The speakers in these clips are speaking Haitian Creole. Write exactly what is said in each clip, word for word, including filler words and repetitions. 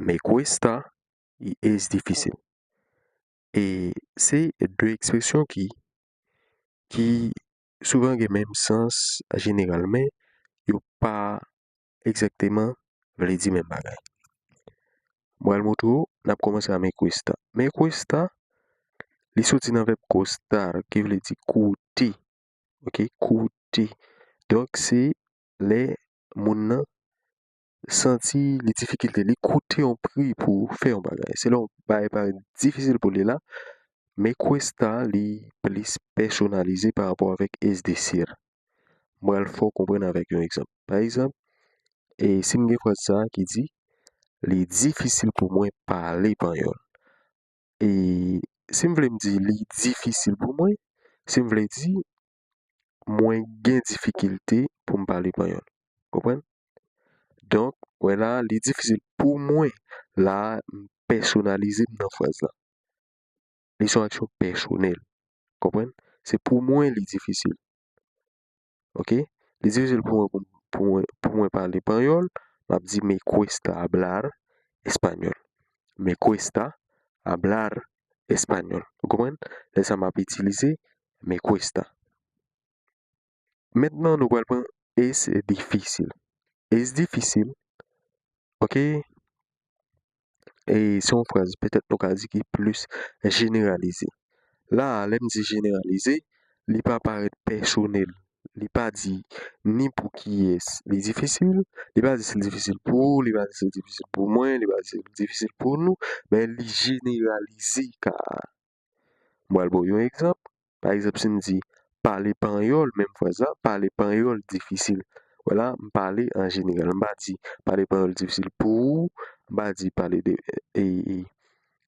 Me questa è difícil. E se de ekspresyon ki, ki souvan gen menm sans jeneral, men yo pa egzakteman vle di menm bagay. Mwen al montre w, n ap kòmanse a me questa. Me questa, li soti nan vèb costar, ki vle di koute. Ok, koute. Donk, se lè moun nan santi li difikilte, li koute yon pri pou fè yon bagay. Se lè yon bagay parèt difisil pou li la, me questa, li plis pèsonalize pa rapò avèk es decir. Mwen al fè w konprann avèk yon egzanp. Pa egzanp, e si m gen fraz sa a ki di, li difisil pou mwen pale panyòl. E si m vle m di li difisil pou mwen, se m vle di mwen gen difikilte pou m pale panyòl. Konprann? Donk, wè la, li difisil pou mwen. La, m pèsonalize m nan fraz la. Li se yon aksyon pèsonèl. Konprann? Se pou mwen li difisil. Ok? Li difisil pou mwen, pou, pou mwen, pou mwen pale panyòl, m ap di me cuesta hablar español. Me cuesta hablar español. Ou konprann? Lè sa m ap itilize me cuesta. Mentnan, nou pral pran es difícil. Es difícil, ok? E se yon fraz, petèt nou ka di ki plis jeneralize. La a, lè m di jeneralize, li pa parèt pèsonèl. Li pa di ni pou kiyès li difisil, li pa di si l difisil pou ou, li pa di si l difisil pou mwen, li pa di si l difisil pou nou, men li jeneralize ka a. Mwen al ba w yon egzanp. Pa egzanp, si m di pale panyòl, menm fraz la, pale panyòl difisil. Wè la, m pale an jeneral. M pa di pale panyòl difisil pou ou, m pa di pale de e, e,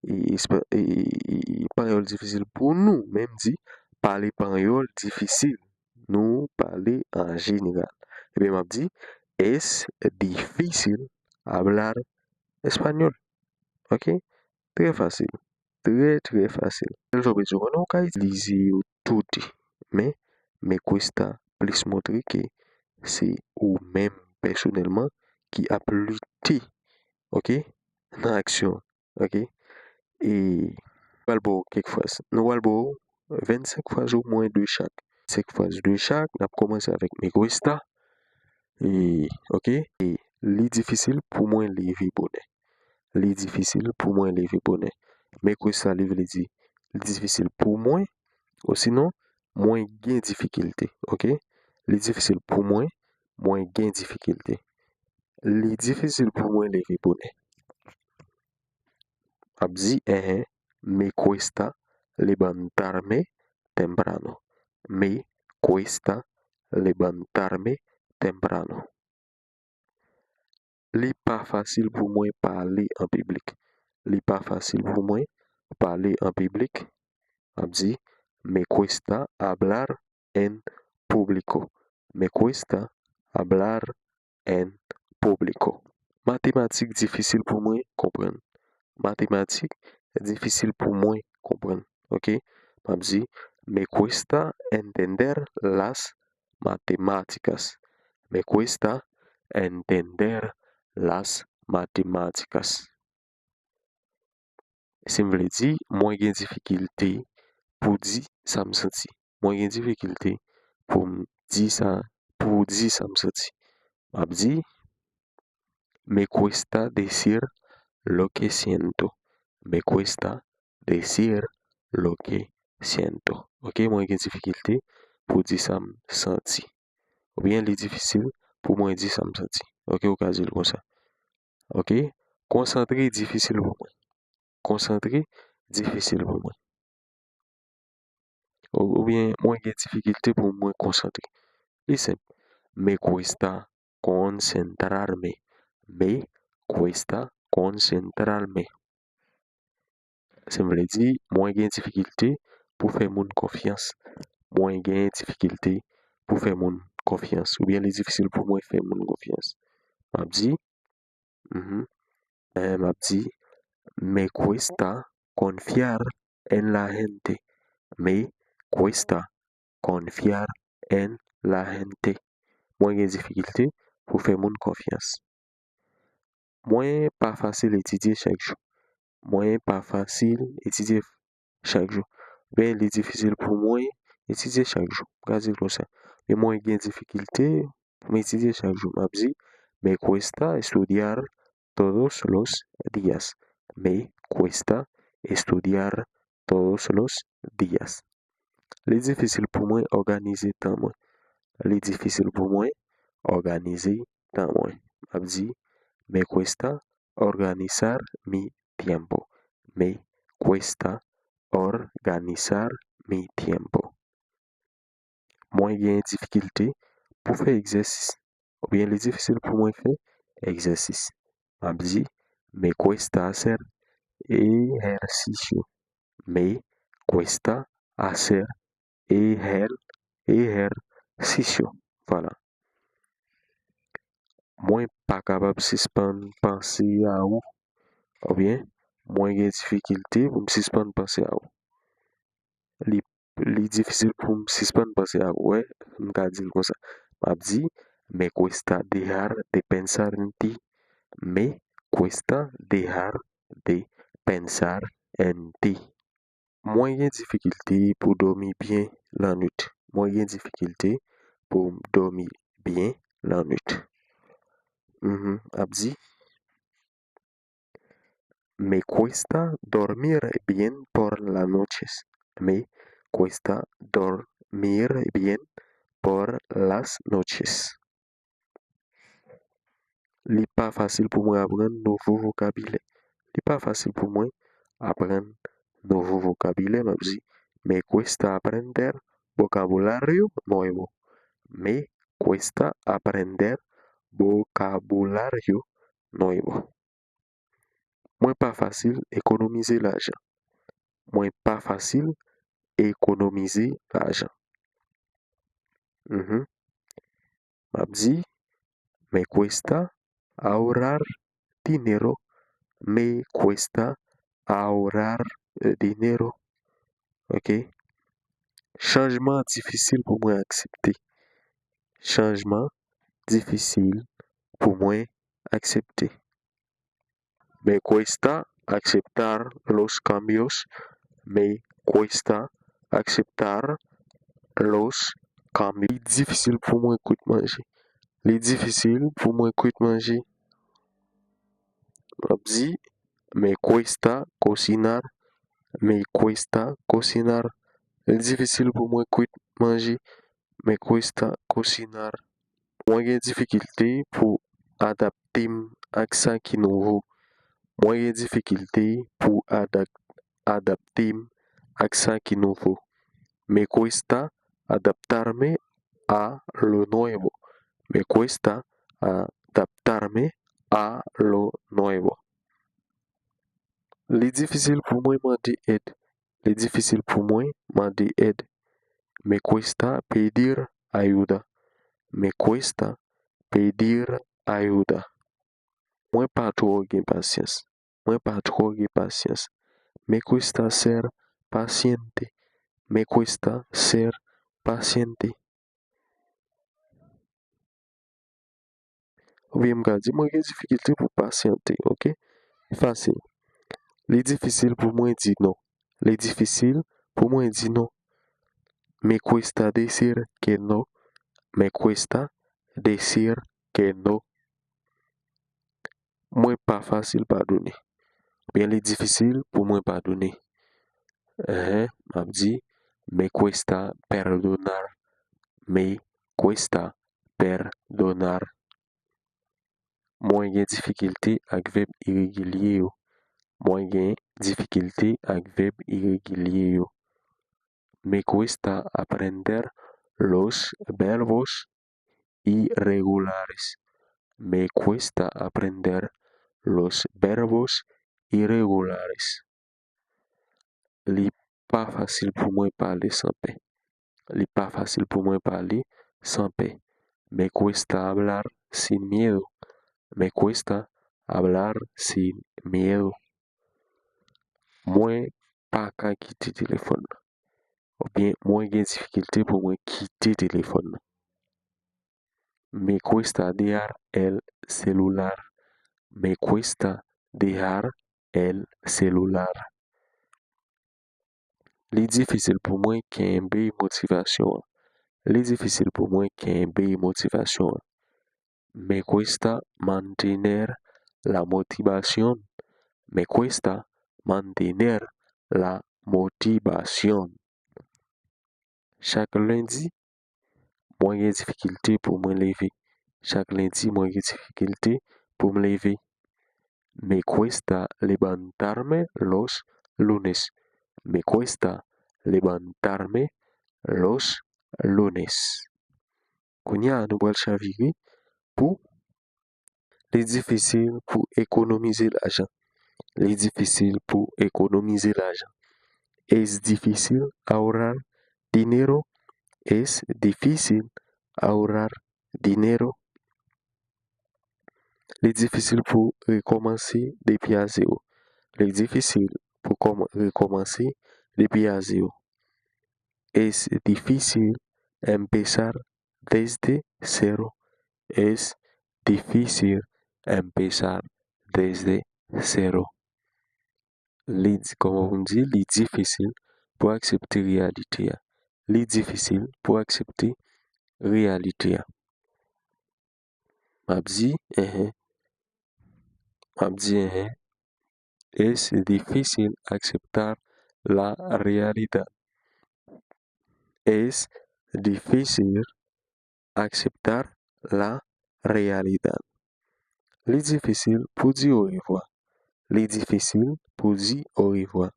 e, espa- e, e, e, panyòl difisil pou nou, men m di pale panyòl difisil. Nou pale an jeneral. Ebyen, m ap di, es difícil hablar español. Ok? Trè fasil. Trè, trè fasil. Sèl sa w bezwen konnen, ou ka itilize yo tou de. Men, me cuesta plis montre ke se ou menm pèsonèlman ki ap lite, ok, nan aksyon, ok? E, nou pral ba w kèk fraz. Nou pral ba w vennsenk fraz omwen de chak. Vennsenk fraz de chak, n ap kòmanse avèk me cuesta. E, ok? E, li difisil pou mwen leve bonè. Li difisil pou mwen leve bonè. Me cuesta, li vle di, li difisil pou mwen, osinon, mwen gen difikilte, ok? Li difisil pou mwen, mwen gen difikilte. Li difisil pou mwen leve bonè. M ap di, enhen, me cuesta levantarme temprano. Me cuesta levantarme temprano. Li pa fasil pou mwen pale an piblik. Li pa fasil pou mwen pale an piblik. M ap di, me cuesta hablar en público. Me cuesta hablar en público. Matematik difisil pou mwen konprann. Matematik difisil pou mwen konprann. Ok? M ap di, me cuesta entender las matemáticas. Me cuesta entender las matemáticas. Si m vle di, mwen gen difikilte pou di sa m santi. Mwen gen difikilte pou m di sa, pou di sa m santi. M ap di, me cuesta decir lo que siento. Me cuesta decir lo que siento. Ok, mwen gen difikilte pou di sa m santi. Oubyen li difisil pou mwen di sa m santi. Ok, ou ka di l konsa. Ok, konsantre difisil pou mwen. Konsantre difisil pou mwen. Ou- Oubyen mwen gen difikilte pou mwen konsantre. Li senp. Me cuesta concentrarme. Me cuesta concentrarme. Se vle di, mwen gen difikilte pou fè moun konfyans. Mwen gen difikilte pou fè moun konfyans. Oubyen li difisil pou mwen fè moun konfyans. M ap di, mhm, eh, m ap di, me cuesta confiar en la gente. Me cuesta confiar en la gente. Mwen gen difikilte pou fè moun konfyans. Mwen pa fasil etidye chak jou. Mwen pa fasil etidye chak jou. Oubyen li difisil pou mwen etidye chak jou. M ka di l konsa. Men mwen gen difikilte pou m etidye chak jou. M ap di, me cuesta estudiar todos los días. Me cuesta estudiar todos los días. Li difisil pou mwen òganize tan mwen. Li difisil pou mwen òganize tan mwen. M ap di, me cuesta organizar mi tiempo. Me cuesta organizar mi tiempo. Mwen gen difikilte pou fè egzèsis. Oubyen li difisil pou mwen fè egzèsis. M ap di, me cuesta hacer ejercicio. Me cuesta hacer ejer, ejercicio. Vwala. Mwen pa kapab sispann panse a ou. Oubyen, mwen gen difikilte pou m sispann panse a ou. Li, li difisil pou m sispann panse a ou. Wè, m ka di l konsa. M ap di, me cuesta dejar de pensar en ti. Me cuesta dejar de pensar en ti. Mwen gen difikilte pou dòmi byen lannwit. Mwen gen difikilte pou m dòmi byen lannwit. Mhm, ap di, me cuesta dormir bien por las noches. Me cuesta dormir bien por las noches. Li pa fasil pou mwen aprann nouvo vokabilè. Li pa fasil pou mwen aprann nouvo vokabilè. M ap di, me cuesta aprender vocabulario nuevo. Me cuesta aprender vocabulario nuevo. Mwen pa fasil ekonomize lajan. Mwen pa fasil ekonomize lajan. Mhm. M ap di, me cuesta ahorrar dinero. Me cuesta ahorrar dinero. Ok? Chanjman difisil pou mwen aksepte. Chanjman difisil pou mwen aksepte. Me cuesta aceptar los cambios. Me cuesta aceptar los cambios. Li difisil pou mwen kwit manje. Li difisil pou mwen kwit manje. M ap di, me cuesta cocinar. Me cuesta cocinar. Li difisil pou mwen kwit manje. Me cuesta cocinar. Mwen gen difikilte pou adapte m ak sa ki nouvo. Mwen gen difikilte pou adak-, adapte m ak sa ki nouvo. Me cuesta adaptarme a lo nuevo. Me cuesta adaptarme a lo nuevo. Li difisil pou mwen mande èd. Li difisil pou mwen mande èd. Me cuesta pedir ayuda. Me cuesta pedir ayuda. Mwen pa twò gen pasyans. Mwen pa twò gen pasyans. Me cuesta ser paciente. Me cuesta ser paciente. Oubyen m ka di, mwen gen difikilte pou pasyante, ok? Fasil. Li difisil pou mwen di non. Li difisil pou mwen di non. Me cuesta decir que no. Me cuesta decir que no. Mwen pa fasil padone. Oubyen li difisil pou mwen padone. Enhen, m ap di, me cuesta perdonar. Me cuesta perdonar. Mwen gen difikilte ak vèb iregilye yo. Mwen gen difikilte ak vèb iregilye yo. Me cuesta aprender los verbos irregulares. Me cuesta aprender los verbos irregulares. Li pa fasil pou mwen pale san pè. Li pa fasil pou mwen pale san pè. Me cuesta hablar sin miedo. Me cuesta hablar sin miedo. Mwen pa ka kite telefòn nan. Oubyen mwen gen difikilte pou mwen kite telefòn nan. Me cuesta dejar el celular. Me cuesta dejar el celular. Li difisil pou mwen kenbe motivasyon an. Li difisil pou mwen kenbe motivasyon an. Me cuesta mantener la motivación. Me cuesta mantener la motivación. Chak lendi, mwen gen difikilte pou mwen leve. Chak lendi, mwen gen difikilte pou m leve. Me cuesta levantarme los lunes. Me cuesta levantarme los lunes. Kounye a, nou pral chavire pou li difisil pou ekonomize lajan. Li difisil pou ekonomize lajan. Es difícil ahorrar dinero. Es difícil ahorrar dinero. Li difisil pou rekòmanse depi a zewo. Li difisil pou kòman-, rekòmanse depi a zewo. Es difícil empezar desde cero. Es difícil empezar desde cero. Li di, kòman pou m di, li difisil pou aksepte reyalite a. Li difisil pou aksepte reyalite a. M ap di, enhen. M ap di, enhen. Es difícil aceptar la realidad. Es difícil aceptar la realidad. Li difisil pou di orevwa. Li difisil pou di orevwa.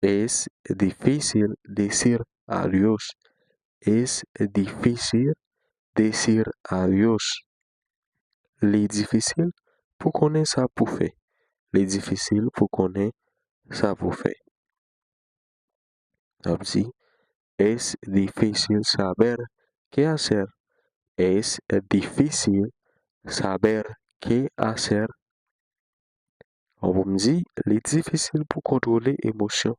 Es difícil decir adiós. Es difícil decir adiós. Li difisil pou konnen sa pou fè. Li difisil pou konnen sa pou fè. N ap di, es difícil saber qué hacer. Es difícil saber qué hacer. Kòman pou m di, li difisil pou kontwole emosyon.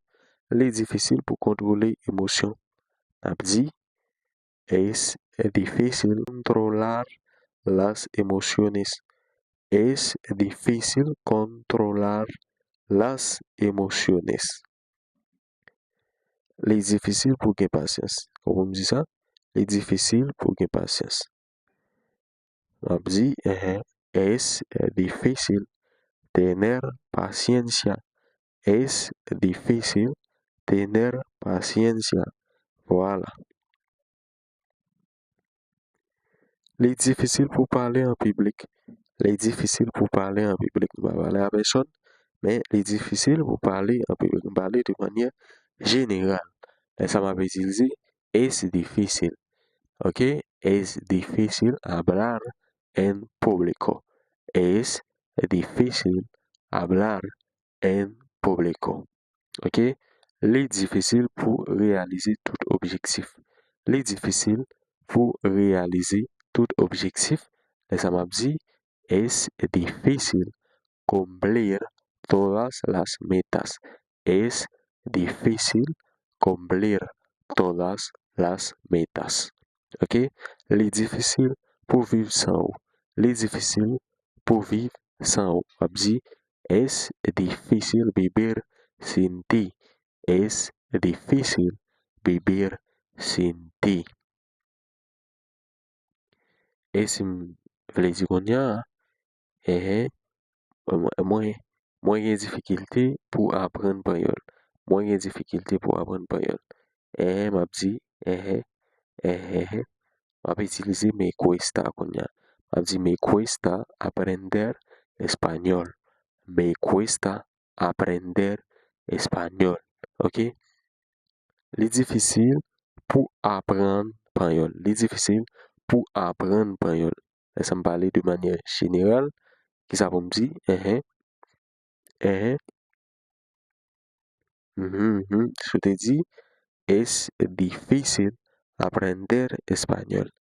Li difisil pou kontwole emosyon. N ap di, es difícil controlar las emociones. Es difícil controlar las emociones. Li difisil pou gen pasyans. Kòman pou m di sa? Li difisil pou gen pasyans. M ap di, enhen, es difícil tener paciencia. Es difícil tener paciencia. Vwala. Li difisil pou pale an piblik. Li difisil pou pale an piblik. M pa pale a pèsonn, men li difisil pou pale an piblik. M pale de manyè jeneral. Lè sa m ap itilize, es difícil. Ok? Es difícil hablar en público. Es difícil hablar en público. Ok? Li difisil pou reyalize tout objektif. Li difisil pou reyalize tout objektif. Lè sa m ap di, es difícil cumplir todas las metas. Es difícil cumplir todas las metas. Ok? Li difisil pou viv san ou. Li difisil pou viv san ou. W ap di, es difícil vivir sin ti. Es difícil vivir sin ti. E si m vle di kounye a, enhen, mwen, mwen, mwen gen difikilte pou aprann panyòl. Mwen gen difikilte pou aprann panyòl. Enhen, m ap di, enhen, enhen, m ap itilize me cuesta kounye a. M ap di, me cuesta aprender español. Me cuesta aprender español. Ok? Li difisil pou aprann panyòl. Li difisil pou aprann panyòl. Lè sa m pale de manyè jeneral, kisa pou m di? Enhen. Enhen. Mhm, mhm. Si w te di, es difícil aprender español.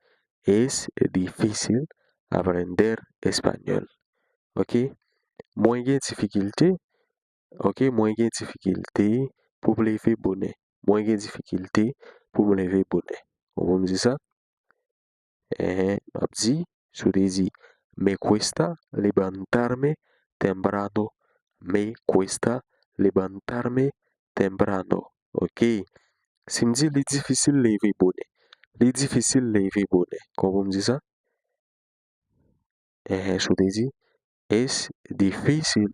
Es difícil aprender español. Ok? Mwen gen difikilte. Ok? Mwen gen difikilte pou m leve bonè. Mwen gen difikilte pou m leve bonè. Ou konprann m di sa? Enhen, m ap di, si w te di, Me cuesta levantarme temprano. Me cuesta levantarme temprano. Ok. Si m di li difisil leve bonè. Li difisil leve bonè. Kòman pou m di sa? Enhen, si w te di, es difícil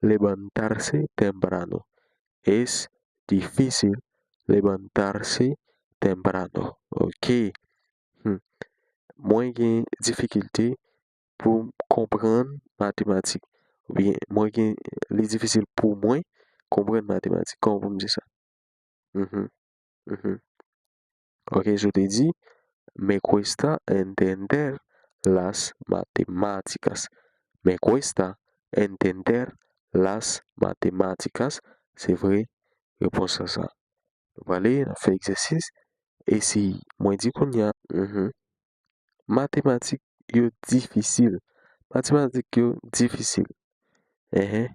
levantarse temprano. Es difícil levantarse temprano. Ok. Hmm. Mwen gen difikilte pou m konprann matematik. Oubyen, mwen gen, li difisil pou mwen konprann matematik. Kòman pou m di sa? Mhm. Mhm. Ok, si w te di, me cuesta entender las matemáticas. Me cuesta entender las matemáticas. Se vre, repons lan sa. Nou prale, n ap fè egzèsis. E si mwen di kounye a, mhm. Matematik yo difisil. Matematik yo difisil. Enhen.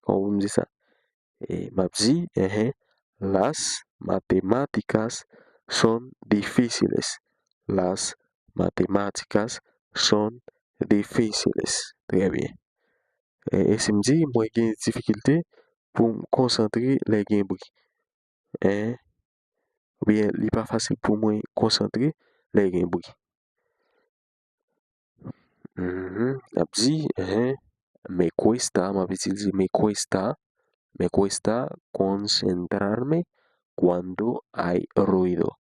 Kòman pou m di sa? E, m ap di, enhen, las matemáticas son difíciles. Las matemáticas son difíciles. Trè byen. E, e si m di, mwen gen difikilte pou m konsantre lè gen bri. Enhen. Oubyen, li pa fasil pou mwen konsantre lè gen bri. Mhm, n ap di, enhen, me cuesta, m ap itilize me cuesta, me cuesta concentrarme cuando hay ruido.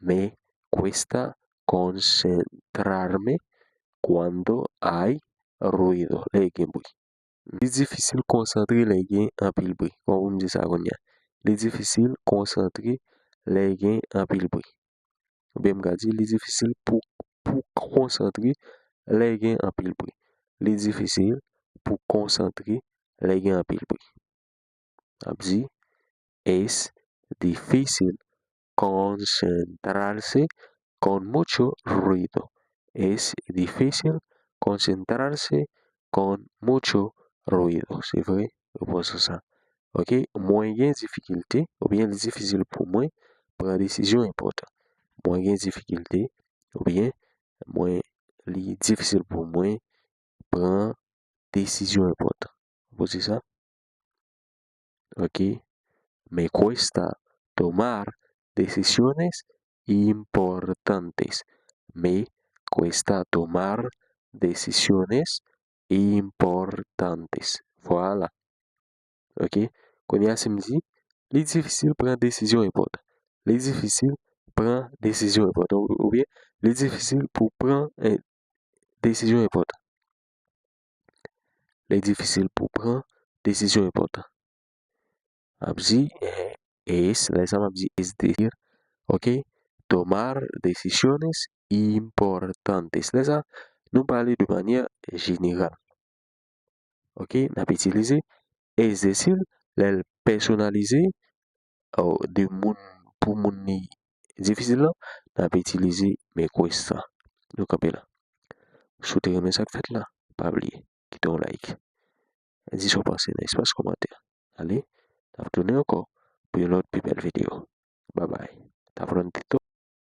Me cuesta concentrarme cuando hay ruido. Lè gen bri. Li difisil konsantre lè gen anpil bri. Kòman pou m di sa kounye a? Li difisil konsantre lè gen anpil bri. Oubyen m ka di, li difisil pou, pou konsantre lè gen anpil bri. Li difisil pou konsantre lè gen anpil bri. N ap di, es difícil concentrarse con mucho ruido. Es difícil concentrarse con mucho ruido. Se vre, repons lan sa. Ok, mwen gen difikilte, oubyen li difisil pou mwen pran desizyon enpòtan. Mwen gen difikilte, oubyen mwen, li difisil pou mwen pran desizyon enpòtan. Ou poze sa? Ok. Me cuesta tomar decisiones importantes. Me cuesta tomar decisiones importantes. Vwala. Ok. Kounye a, si m di, li difisil pran desizyon enpòtan. Li difisil pran desizyon enpòtan. Ou, oubyen, li difisil pou pran, eh, desizyon enpòtan. Li difisil pou pran desizyon enpòtan. M ap di, eh, es, lè sa m ap di es decir, ok, tomar decisiones importantes. Lè sa, nou pale de manyè jeneral. Ok, n ap itilize es decir lè l pèsonalize, o, de moun, pou moun li difisil lan, n ap itilize me cuesta. Nou kanpe la. Si w te renmen sa k fèt la, pa bliye kite yon like. Di sa w panse nan espas kòmantè. Ale, n ap tounen ankò pou yon lòt pi bèl videyo. Babay. T ap rann tèt ou.